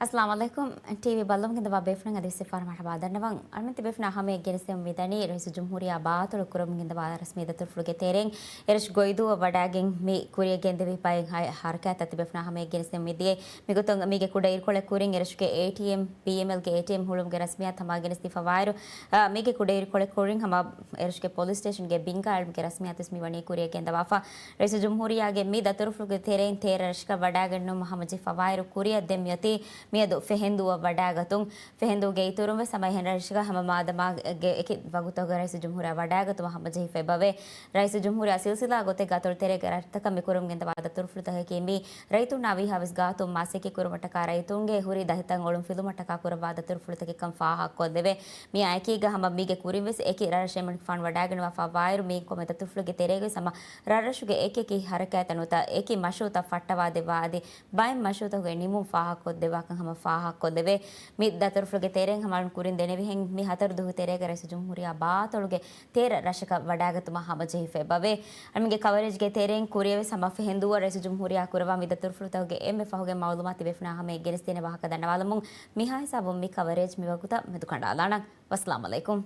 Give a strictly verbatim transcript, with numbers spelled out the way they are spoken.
އައްސަލާމު ޢަލައިކުމް. ޓީވީ ބައްލަވަމުން ގެންދަވާ ބޭފުޅުން އަދިވެސް އެއްފަހަރު މަރުޙަބާ ދަންނަވަން. އަޅުގަނޑުމެން ތިބޭފުޅުންނާ ހަމައަށް ގެނެސްދެމުން މިދަނީ ރައީސުލްޖުމްހޫރިއްޔާ ބާތިލު ކުރުމުން ގެންދަވާ ރަސްމީ ދަތުރުފުޅުގެ ތެރެއިން އެރަށު ގޮއިދޫއަށް ވަޑާގެން މި ކުރިއަށް ގެންދެވި ބައެއް ހަ-، ހަރަކާތްތައް ތިބޭފުޅުންނާ ހަމައަށް ގެނެސްދެމުން މިދިޔައީ. މިގޮތުން މީގެ ކުޑައިރުކޮޅެއް ކުރިން އެރަށުގެ އޭޓީއެމް، ބީއެމްއެލްގެ އޭޓީއެމް ހުޅުވުމުގެ ރަސްމިއްޔާތު ހަމައަށް ގެނެސްދީފަވާއިރު، އާ، މީގެ ކުޑައިރުކޮޅެއް ކުރިން ހަމަ އެރަށުގެ ޕޮލިސް ސްޓޭޝަންގެ ބިންގާ އެޅުމުގެ ރަސްމިއްޔާތުވެސް މި ވަނީ ކުރިއަށް ގެންދަވާފަ. ރައީސުލްޖުމްހޫރިއްޔާގެ މި ދަތުރުފުޅުގެ ތެރެއިން ތޭރަ ރަށަކަށް ވަޑާގެންނުމަށް ހަމަޖެހިފަވާއިރު، ކުރިއަށް ދެން މިއޮތީ މިއަދު ފެހެންދޫއަށް ވަޑާގަތުން. ފެހެންދޫގެ އިތުރުން ވެސް ހަމަ އެހެން ރަށަކަށް ހަމަ މާދަމާގެ އެކި ވަގުތުގަ ރައީސުލްޖުމްހޫރިއްޔާ ވަޑާގަތުމަށް ހަމަޖެހިފައި އެބަވޭ. ރައީސުލްޖުމްހޫރިއްޔާ ސިލްސިލާ ގޮތެއްގަ އަތޮޅު ތެރޭގެ ރަށްތަކަށް މި ކުރަމުން ގެންދަވާ ދަތުރުފުޅުތަކަކީ މީ ރައްޔިތުންނާ ވީހާވެސް ގާތުން މަސައްކަތް ކުރުމަށްޓަކާ ރައްޔިތުންގެ ހުރި ދަތިތައް އޮޅުން ފިލުމަށްޓަކާ ކުރައްވާ ދަތުރުފުޅުތަކެއްކަން ފާހަގަކޮށްލެވޭ. މިއާ އެކީގަ ހަމަ މީގެ ކުރިން ވެސް އެކި ރަށްރަށް އެމަނިކުފާނު ވަޑާގެންވާފަ ވާއިރު މީ ކޮންމެ ދަތުރުފުޅެއްގެ ތެރޭގަ ވެސް ހަމަ ރަށްރަށުގެ އެކި އެކި ހަރަކާތްތައް ނުވަތަ އެކި މަޝްރޫއުތައް ފައްޓަވާ ދެއްވާ އަދި ބައެއް މަޝްރޫއުތަކުގެ ނިމުން ފާހަގަކޮށްދެއްވާކަން ހަމަ ފާހަގަކޮށްލެވޭ. މި ދަތުރުފުޅުގެ ތެރެއިން ހަމަ ކުރިން ދެނެވިހެން މި ހަތަރު ދުވަހު ތެރޭގަ ރައީސުލްޖުމްހޫރިއްޔާ ބާތޮޅުގެ ތޭރަ ރަށަކަށް ވަޑާގަތުމަށް ހަމަޖެހިފައި އެބަވޭ. އަޅުގަނޑުމެންގެ ކަވަރޭޖްގެ ތެރެއިން ކުރިއަށް ވެސް ހަމަ ފެހެންދޫއަށް ރައީސުލްޖުމްހޫރިއްޔާ ކުރައްވާ މި ދަތުރުފުޅުތަކުގެ އެންމެ ފަހުގެ މައުލޫމާތު ތިބޭފުޅުންނާ ހަމައަށް ގެނެސްދޭނެ ވާހަކަ ދަންނަވާލަމުން މިހާ ހިސާބުން މި ކަވަރޭޖް މިވަގުތަށް މެދުކަނޑާލާނަން. ވައްސަލާމް ޢަލައިކުމް.